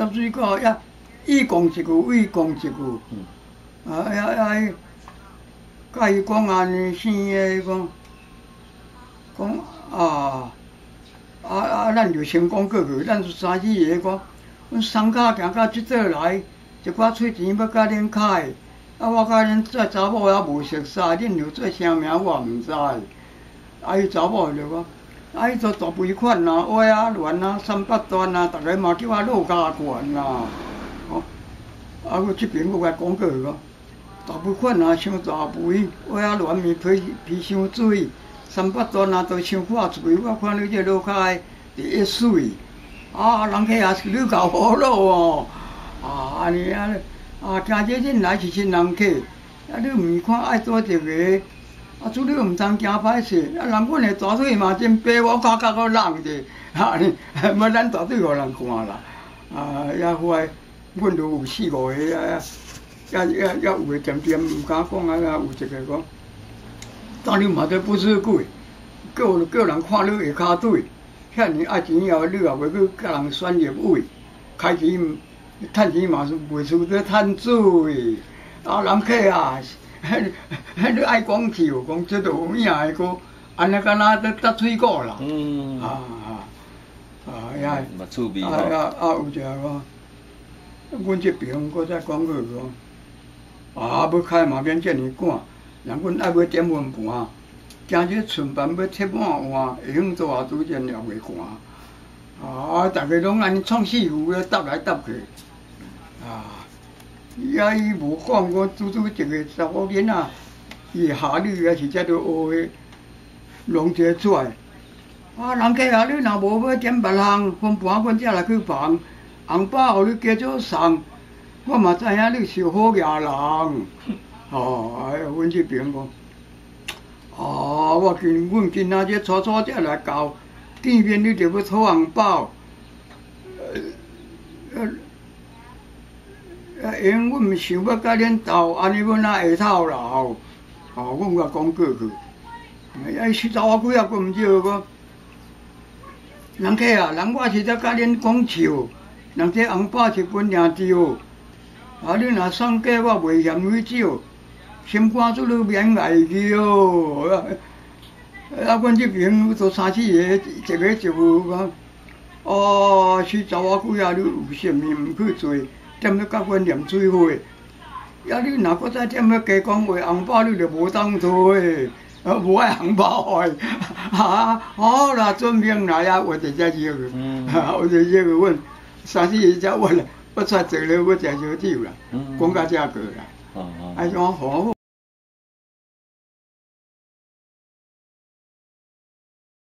搭水果也伊講一句，伊講一句，啊呀呀，佮伊講按呢生的講，講啊啊啊！咱就先講過去，咱三四个講，阮雙跤行到這倒來，一寡喙錢欲共恁開，啊，我佮恁這查某也無熟似，恁又做啥名我毋知。啊，伊查某就講，啊，伊做大肥款啊，蚵仔亂啊，三八段啊，逐个嘛叫我老家權啊。哦，啊，我這邊閣來講過去講，大肥款啊，傷大肥，蚵仔亂面皮皮傷水，三八段啊，都傷破喙。我看你這老跤的第一媠。啊，人客也是你搞好咯哦。啊，按呢啊，啊，今日恁來是新人客，啊，你毋看愛多一个。啊，主你毋通驚歹勢，啊，人阮的大腿嘛真白，我感覺閣弄者，哈呢，無咱大腿予人看啦。啊，也後來，阮都有四五個啊，也也也有的漸漸毋敢講啊，有一個講，當你嘛咧不知鬼，叫叫人看你下跤腿，遐爾愛錢後，你也袂去共人選入位，開錢趁錢嘛是袂輸咧趁水，啊，人客啊。你愛講笑，講這都有影的閣，按呢敢若咧搭水果啦。啊啊啊！遐，啊啊啊！有一个講，阮這邊閣再講過講，啊，欲開嘛免遮爾趕，人阮愛欲點分盤，今日春盤欲切滿碗，會用做下拄陣也袂寒。啊！逐个攏按呢創四副咧搭來搭去，啊！伊啊，伊無講，我拄拄一個查某囡仔，伊下女抑是才著學的，弄一個出來。啊，人客啊，你若無欲點別項，分盤阮才來去放，紅包予你加少送，我嘛知影你是好額人。哦，哎，阮這邊講，啊，我今阮今仔日初初才來到，見面你就欲討紅包，啊，因阮毋想欲佮恁鬥，按呢阮哪會透流？哦，阮甲講過去。啊，實在偌幾仔閣毋對講。人客啊，人我是咧佮恁講笑，人這紅包是分領著。啊，你若送假，我袂嫌你少，心肝做你免愛叫。啊，阮這邊都三四個，一個一副講。哦，是查某幾仔，你有啥物毋去做？踮咧佮阮念水貨，啊！你若閣再踮咧加講話，紅包你就無當提，啊，無愛紅包的，啊，好啦，準備來啊，我直接入去，我就入去阮三四個才阮，我出做咧，我食燒酒啦，講到遮過啦，啊，怎好？